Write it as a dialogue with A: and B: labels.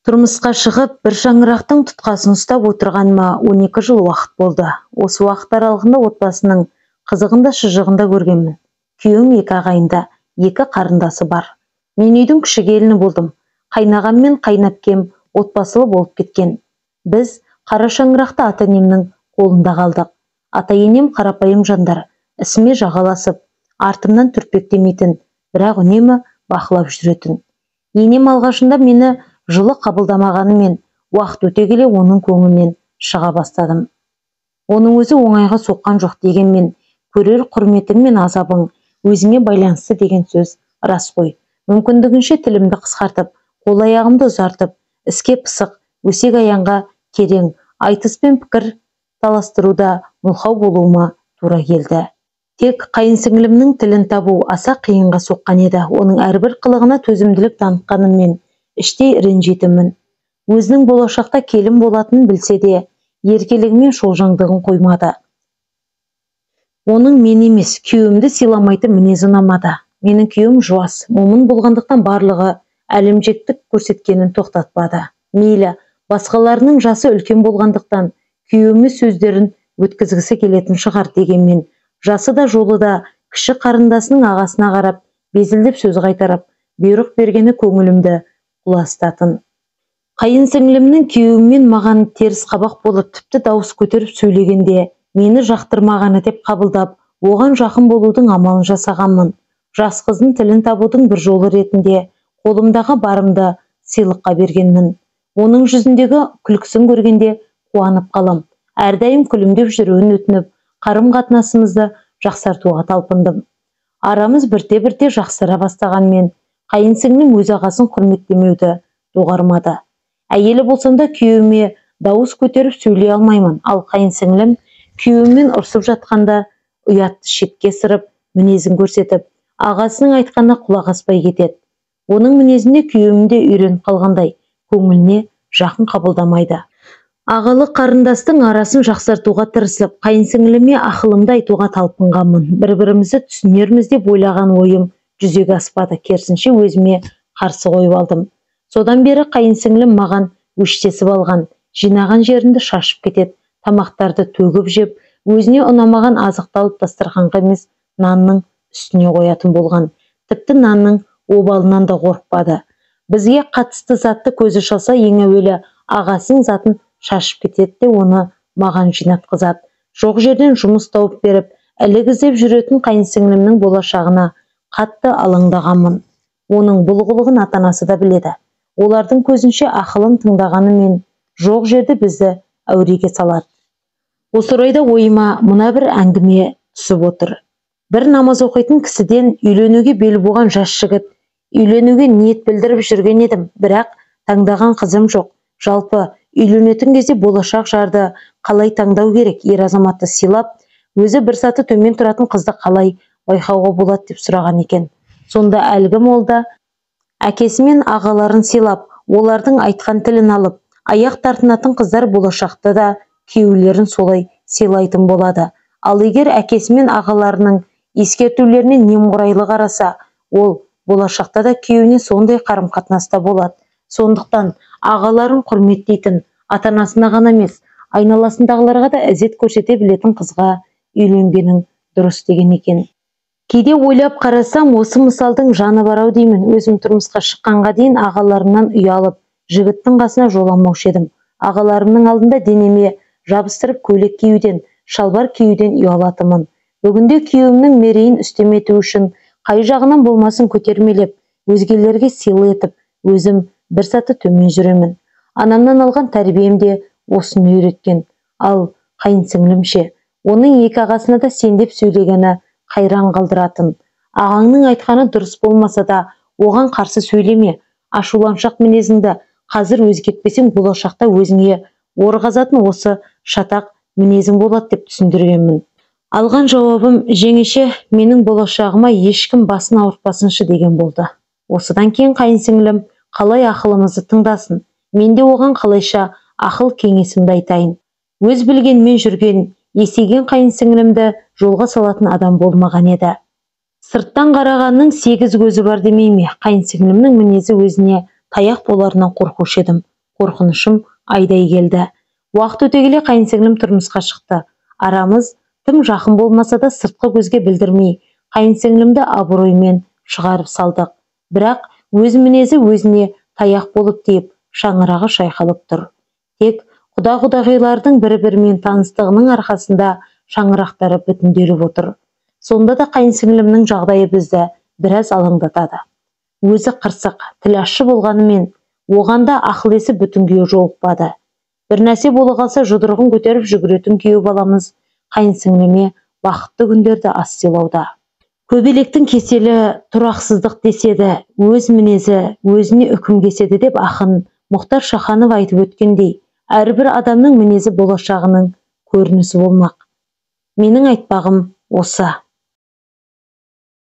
A: Тұрмысқа шығып, бір шаңырақтың тұтқасын ұстап отырғаныма 12 жыл уақыт болды. Осы уақыт аралығында отбасының қызығын да шыжығын да көргенмін. Күйеуім екі ағайынды, екі қарындасы бар. Мен үйдің кіші келіні болдым. Қайнағам мен қайынәпкем отбасылы болып кеткен. Біз қара шаңырақта ата-енемнің қолында қалдық. Ата-енем қарапайым жандар, ісіме жағаласып, артымнан түртпектемейтін, бірақ үнемі бақылап жүретін. Енем алғашында мені жылы қабылдамағанымен, уақыт өте келе оның көңілінен шыға бастадым. Оның өзі оңайға соққан жоқ дегенмен, көрер құрметің мен азабың өзіңе байланысты деген сөз рас қой. Мүмкіндігінше тілімді қысқартып, қол аяғымды ұзартып, іске пысық, өсек аяңға керең, айтыс пен пікір таластыруда мылқау болуыма тура келді. Тек қайынсіңлімнің тілін табу аса қиынға соққан еді. Оның әрбір қылығына төзімділік танытқаныммен іштей ренжитінмін. Өзінің болашақта келін болатынын білсе де, еркелігі мен шолжаңдығын қоймады. Оның мен емес, күйеуімді сыйламайтын мінезі ұнамады. Менің күйеуім жуас, момын болғандықтан барлығы әлімжеттік көрсеткенін тоқтатпады. Мейлі, басқаларының жасы үлкен болғандықтан күйеуіме сөздерін өткізгісі келетін шығар дегенмен, жасы да жолы да кіші қарындасының ағасына қарап, безілдеп сөз қайтарып, бұйрық бергені көңілімді құластатын. Қайын сіңлімнің күйеуіммен маған теріс қабақ болып, тіпті дауыс көтеріп сөйлегенде мені жақтырмағаны деп қабылдап, оған жақын болудың амалын жасағанмын. Жас қыздың тілін табудың бір жолы ретінде қолымдағы барымды сыйлыққа бергенмін. Оның жүзіндегі күлкісін көргенде қуанып қалам. Әрдайым күлімдеп жүруін өтініп, қарым-қатынасымызды жақсартуға талпындым. Арамыз бірте-бірте жақсара бастағанмен, қайын сіңлім өз ағасын құрметтемеуді доғармады. Әйелі болсам да күйеуіме дауыс көтеріп сөйлей алмаймын. Ал қайын сіңлім күйеуімен ұрсып жатқанда ұятты шетке сырып, мінезін көрсетіп, ағасының айтқанына құлақ аспай кетеді. Оның мінезіне күйеуім де үйреніп қалғандай, көңіліне жақын қабылдамайды. Ағалы қарындастың арасын жақсартуға тырысып, қайын сіңліме ақылымды айтуға талпынғанмын. Бір-бірімізді түсінерміз деп ойлаған ойым жүзеге аспады. Керісінше өзіме қарсы қойып алдым. Содан бері қайын сіңлім маған өштесіп алған, жинаған жерінде шашып кетеді, тамақтарды төгіп жеп, өзіне ұнамаған азықты алып дастарханға емес, нанның үстіне қоятын болған. Тіпті нанның обалынан да қорықпады. Бізге қатысты затты көзі шалса, ең әуелі ағасының затын шашып кетеді де оны маған жинатқызады. Жоқ жерден жұмыс тауып беріп, ілік іздеп жүретін қайын сіңлімнің болашағына қатты алаңдағанмын. Оның бұл қылығын ата-анасы да біледі. Олардың көзінше ақылын тыңдағанымен жоқ жерде бізді әуреге салады. Осы орайда ойыма мына бір әңгіме түсіп отыр. Бір намаз оқитын кісіден үйленуге бел буған жас жігіт үйленуге ниет білдіріп жүрген едім, бірақ таңдаған қызым жоқ. Жалпы үйленетін кезде болашақ жарды қалай таңдау керек, ер азаматты сыйлап, өзі бір саты төмен тұратын қызды қалай байқауға болады деп сұраған екен. Сонда әлгі молда әкесі мен ағаларын сыйлап, олардың айтқан тілін алып, аяқ тартынатын қыздар болашақта да күйеулерін солай сыйлайтын болады. Ал егер әкесі мен ағаларының ескертулеріне немқұрайлы қараса, ол болашақта да күйеуіне сондай қарым-қатынаста болады. Сондықтан ағаларын құрметтейтін, ата-анасына ғана емес, айналасындағыларға да ізет көрсете білетін қызға үйленгенің дұрыс деген екен. Кейде ойлап қарасам, осы мысалдың жаны бар ау деймін. Өзім тұрмысқа шыққанға дейін ағаларымнан ұялып, жігіттің қасына жоламаушы едім. Ағаларымның алдында денеме жабыстырып көйлек киюден, шалбар киюден ұялатынмын. Бүгінде күйеуімнің мерейін үстем ету үшін қай жағынан болмасын көтермелеп, өзгелерге сыйлы етіп, өзім бір саты төмен жүремін. Анамнан алған тәрбием де осыны үйреткен. Ал қайын сіңлім ше, оның екі ағасына да сен деп сөйлегені қайран қалдыратын. Ағаңның айтқаны дұрыс болмаса да, оған қарсы сөйлеме. Ашуланшақ мінезіңді қазір өзгертпесең, болашақта өзіңе ор қазатын осы шатақ мінезің болады деп түсіндіргенмін. Алған жауабым: жеңеше, менің болашағыма ешкім басын ауыртпасыншы деген болды. Осыдан кейін қайын сіңлім қалай ақылымызды тыңдасын, мен де оған қалайша ақыл кеңесімді айтайын. Өз білгенмен жүрген, есейген қайын сіңлімді жолға салатын адам болмаған еді. Сырттан қарағанның сегіз көзі бар демей ме, қайын сіңлімнің мінезі өзіне таяқ боларынан қорқушы едім. Қорқынышым айдай келді. Уақыт өте келе қайынсіңлім тұрмысқа шықты. Арамыз тым жақын болмаса да сыртқы көзге білдірмей қайынсіңлімді абыроймен шығарып салдық. Бірақ өз мінезі өзіне таяқ болып тиіп, шаңырағы шайқалып тұр. Тек құда-құдағилардың бір-бірімен таныстығының арқасында шаңырақтары бүтінделіп отыр. Сонда да қайынсіңлімнің жағдайы бізді біраз алаңдатады. Өзі қырсық, тіл ащы болғанымен оған да ақыл-есі бүтін күйеу жолықпады. Бір нәрсе бола қалса жұдырығын көтеріп жүгіретін күйеу баламыз қайынсіңліме бақытты күндерді аз сыйлауда. Көбелектің кеселі тұрақсыздық деседі, өз мінезі өзіне үкім кеседі деп ақын Мұхтар Шаханов айтып өткендей, әрбір адамның мінезі болашағының көрінісі болмақ. Менің айтпағым осы.